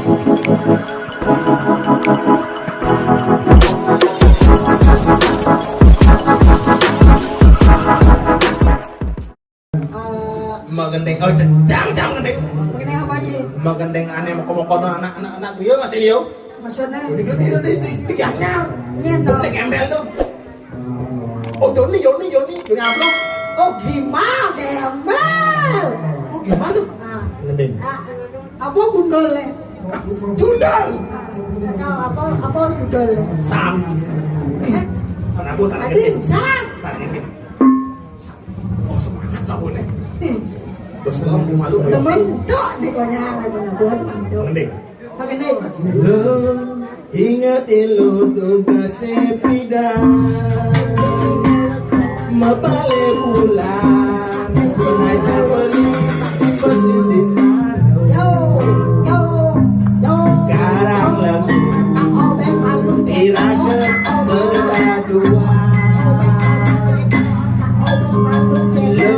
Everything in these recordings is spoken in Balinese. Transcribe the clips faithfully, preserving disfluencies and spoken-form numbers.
Magendeng, oh, jang, jang gendeng. Magendeng apa, Ji? Magendeng ané moko-moko anak, anak, anak griya masih liya. Maksudnya? Udah gede, udah di, di, di anyar. Ini yang tahu. Udah gembel tuh. Oh, Joni, Joni, Joni, Joni Ablong. Oh, Gimal, gembel. Oh, gimana? Nah. Gendeng. Ah, apa gundul, Le? Ah, judul. Ah, apa, apa, apa judul, Le? Sam. Eh? Kenapa salah? Adin, Sam. Salah ini. Wah, semangat lah, Bu, nih. Hmm. Bos lem di malu, Bu. Temen tok nih, konyang, nih, punya gua temen tok. Mending. Pakai nih. Lo ingat lo tugas sepida. Mabale pulang, ngajak beli bos sisi sano. Yo, yo, yo. Garang lagu. Iraga berdua. Lo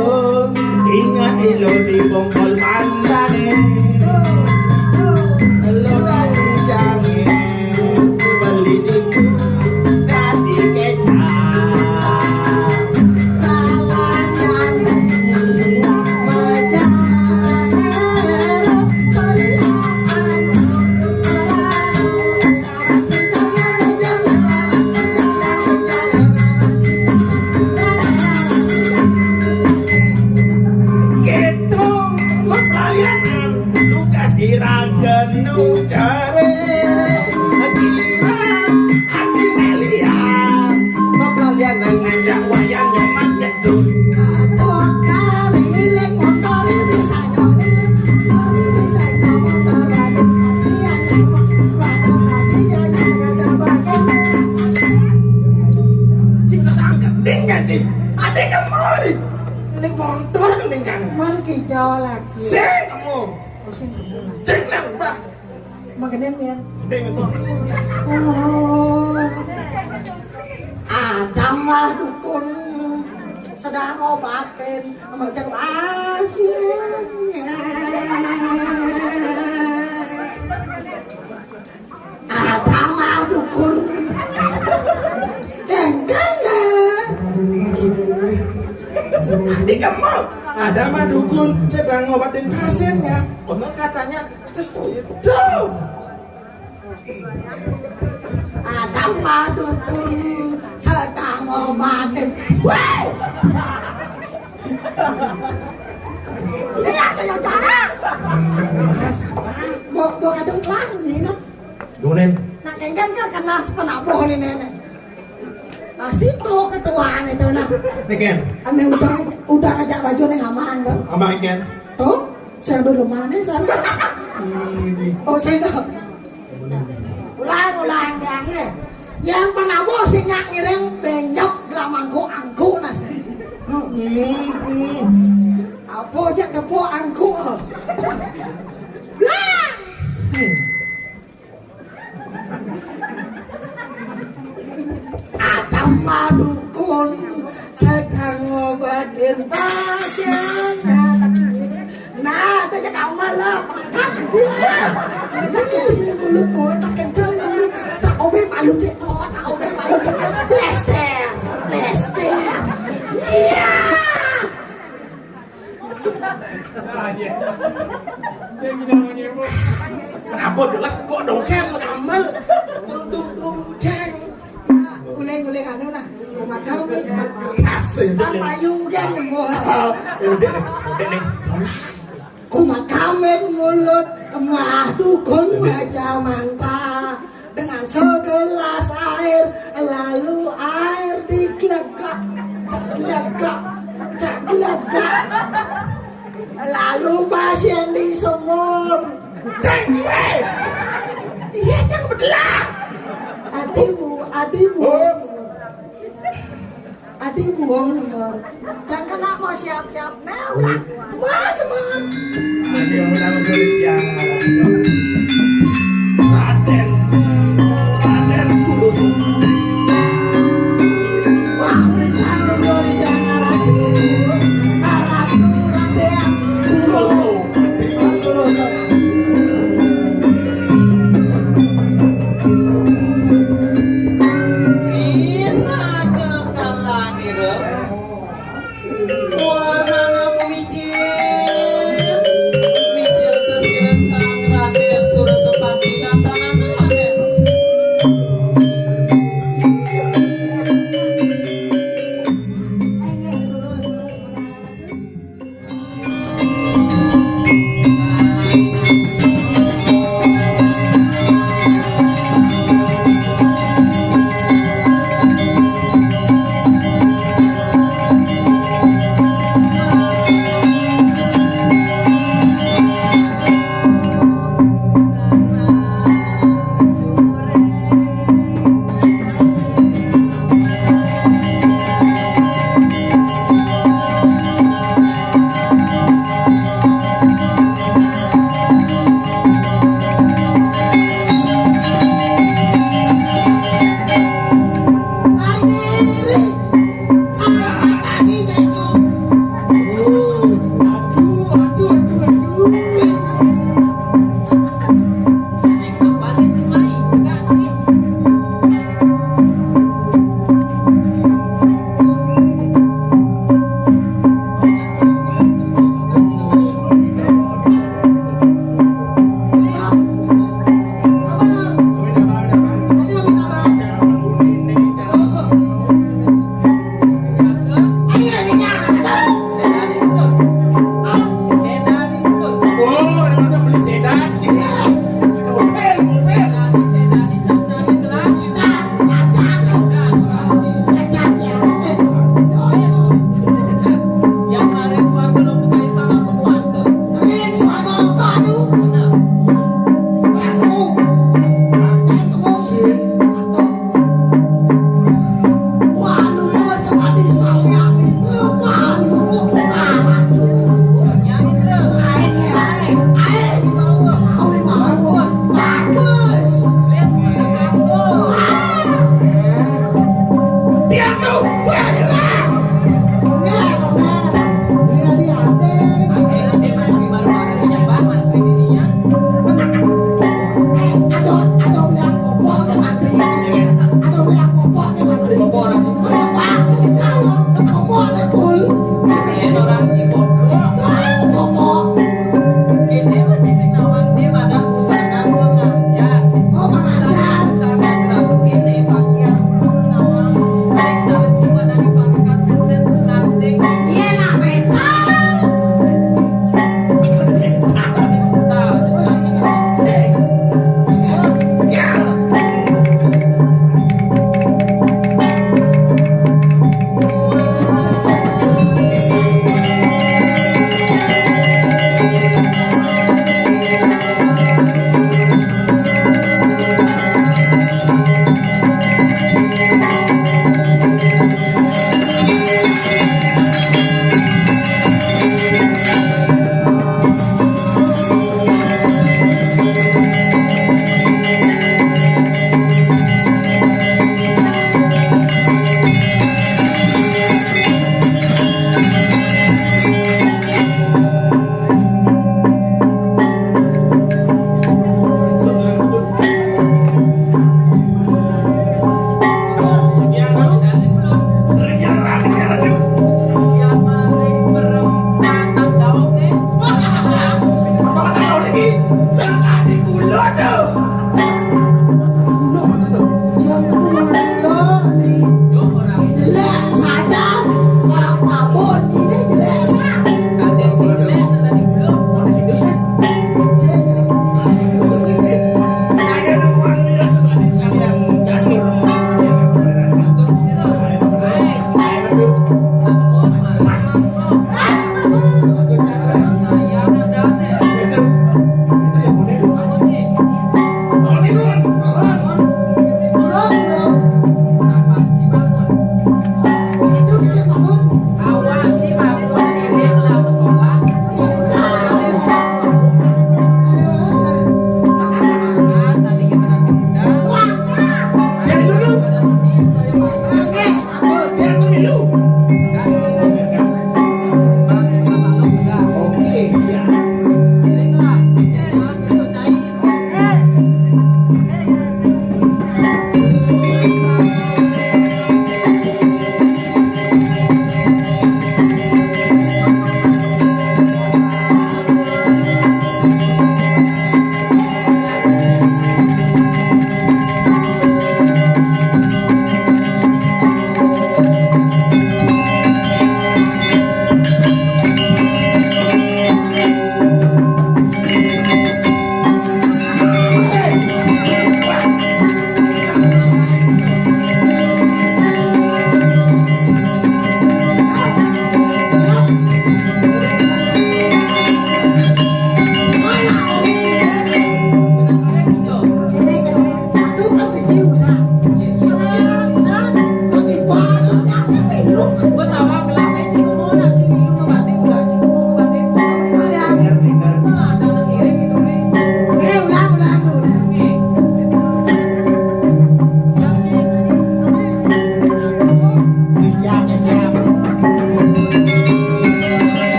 ingat lo di bongkol pandane. Lo dadi jange, beli di dadi kecap. Kéto mapelayanan tugas iraga nu jare. Kira hati Melia mapelayanan ngajak wayan nyoman jedut. Katon kari milik motor bisa nyolip, motor bisa nyomot barang. Dia nyamuk, suatu kali dia nyamuk. Sing sesangka ding ya, Cing. Ade kemari. Ning montor ning jane. Man ki Jawa lagi. Sing kamu. Oh, sing kamu. Sing nang, Mbak. Magenin, ya. Ning itu. Oh. Ada mah dukun sedang ngobatin macam pasien. Ada mah dukun. Kengkana. Di kamu ada mah dukun sedang ngobatin pasiennya. Konon katanya terus itu. Ada mah dukun sedang ngobatin. Woi. Ini rasanya jalan. Mau, mau kadung kelang ini, no. Yunin. Nak kengken kan kena sepenabuh ini, nenek. Pasti tuh ketuaan itu, nah. Niken. Ane udah, udah ngajak baju ning aman, tuh. Aman, Ken. Tuh, saya dulu mana, saya. Ini. Oh, saya dah. Ulang, ulang, ulang, eh. Yang penabuh sing ngiring benyok gelamangku angku, nah, saya. Hmm, hmm. Apa aja tepuk angku, eh. Lah. Hmm. Ada mah dukun sedang ngobatin pasien. Nah, ada aja kamar lah, perangkat dia. Tak kencing dulu, Bu, tak kencing dulu. Tak obe malu cetok, tak obe malu cetok. Plester, plester. Iya. Kenapa jelas kok dongeng kamel? Turun, turun, turun, ceng. Uling-uling anu nah, rumah kami. Asik. Apa juga nyembuh? Ah, udah nih, udah nih. Kumat kami mulut, mah dukun aja mantap. Dengan segelas air, lalu air diglegak, cak glegak, cak glegak. Lalu pasien disemur. Cek, weh. Iya, kan bedelah. Adi bu, adi bu. Oh. Adi buang nomor. Jangan kena mau siap-siap. Nah, ulah. Mas, mas. Ada orang dari yang Raden, Raden Surusu. Wah, berita lu dari Raden. Arab Raden Surusu. Surusu.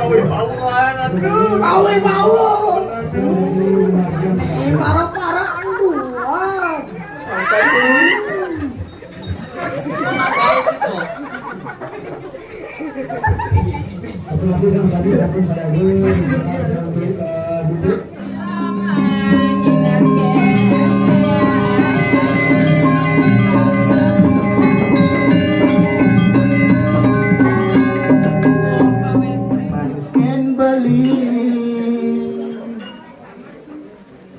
Aduh, bau, bau. Ini parah-parah, aduh.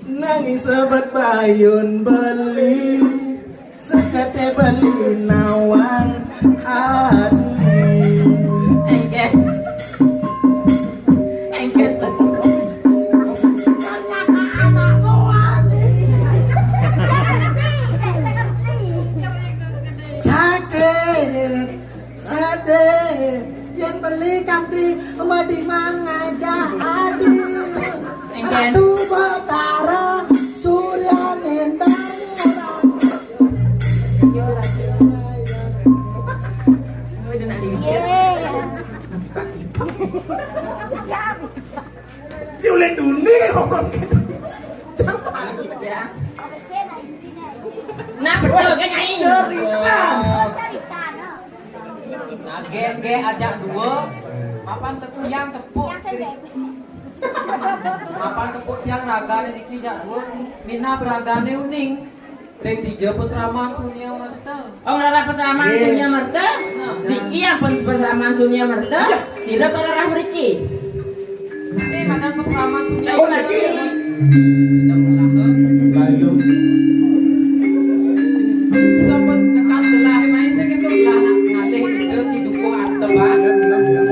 Nanging sebet bayun beli, sekete beli nawang adi. Engke. Engke. Sakit. Sedih, yang beli kanti madi mangajah adi. Engken. Ratu Batara Surya Nendang. Ciulik dunia ngomong gitu. Coba. Nah, betul kan, Nyai? Cerita. Nah, ge, ge ajak dua, mapan te-, tiang tepuk kiri. Mapan tepuk tiang ragane niki jak dua, mina beragane uning. Ring dija pesraman Sunia Merta. Oh, ngrereh pesraman Sunia Merta? Nah. Niki ampun pesraman Sunia Merta. Sira kok ngrereh mriki? Nggih, madan pesraman Sunia Merta. Oh, niki. Sedang melaha. Bayu. Sampun tekan gelah, main sing itu gelah nak ngalih ida Ki Dukuh Antepan.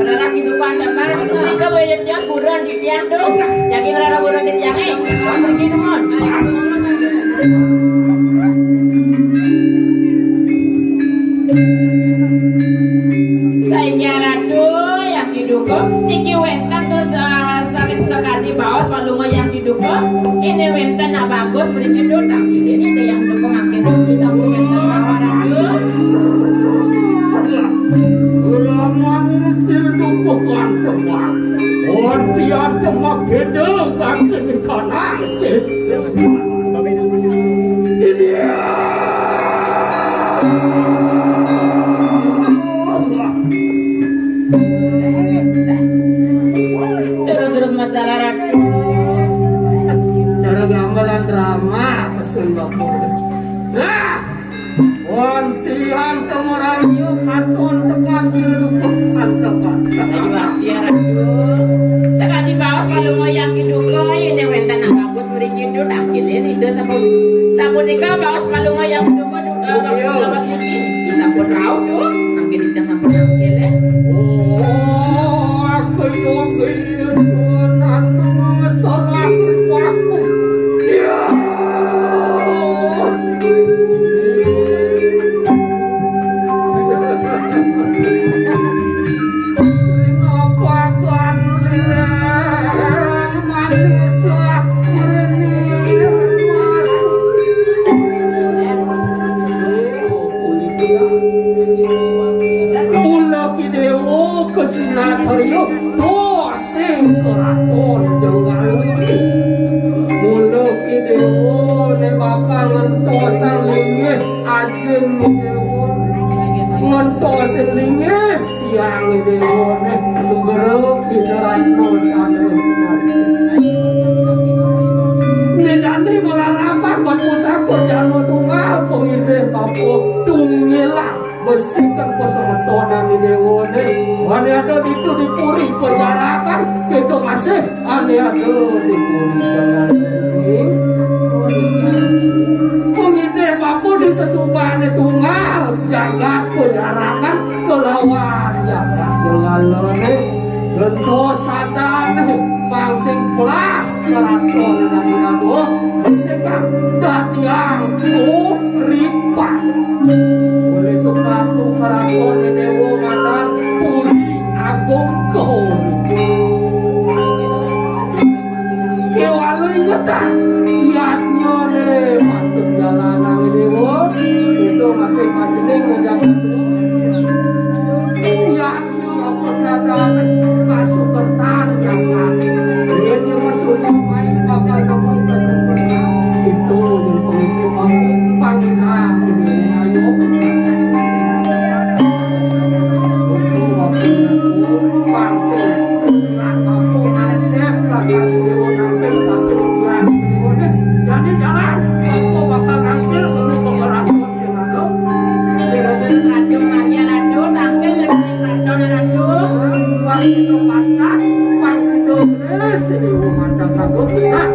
Ngrereh Ki Dukuh Antepan. Nika bayut tiang buron titiang tu. Jagi ngrereh buron titiang, eh. Mriki nuwun. Sainggih Ratu, Yang Kiduka, niki wenten tuh sa-, sakit sekadi baos palunga Yang Kiduka, ini wenten nak bagus mriki tuh, tangkilin ini Yang Kiduka makin tinggi sampun wenten mawar Ratu. Ulaman sir dukuh kanteman. Orti antemak beda kanten kanak. Terus-terus mata larat. Cara gamelan drama pesun bapak. Nah, wantian temerangnya katon tekan seluruh antekan. Ayo, wantian ratu. Sekadi baos palunga Yang Kiduka, ini wenten nak bagus mriki tu tangkilin ida sampun. Sapunika baos palunga Yang Kiduka tu, eh, iya. Gawat niki, niki sampun rauh tu. Mangkin kita sampun tangkilin. Oh, aku yo gitu, nanu salah ripaku. Ya. Mula Ki Dewa kesinatarya to sing keraton Jenggala. Mula Ki Dewa ne bakal ngentosang linggih ajin Ki Dewa. Ngentosin linggih tiang Ki Dewa ne segera Ida Ratna Candra Mas. Ne jani malarapan kon pusaka jana tunggal pengidih bapa tunggilang. Besikan pasemetonan Dewa ne. Ane ada ditu di puri pejarakan, kita masih ane ada di puri jalan. Pengidih bapa di sesubane tunggal, jagat pejarakan kelawan jagat jengalane. Gento sadane pang sing pelah keraton nang-nang, oh, sekak dadiang kuripan. Oleh sebab tu keraton Dewa ngadan Puri Agung Kahuripan. Kewala ingetan, yatnya ne patut jalan nang Dewa, itu masih pajening ngajak. Yatnya apa dadane masuk kertas. Pang sida wis sing mandang kanggo. Nah,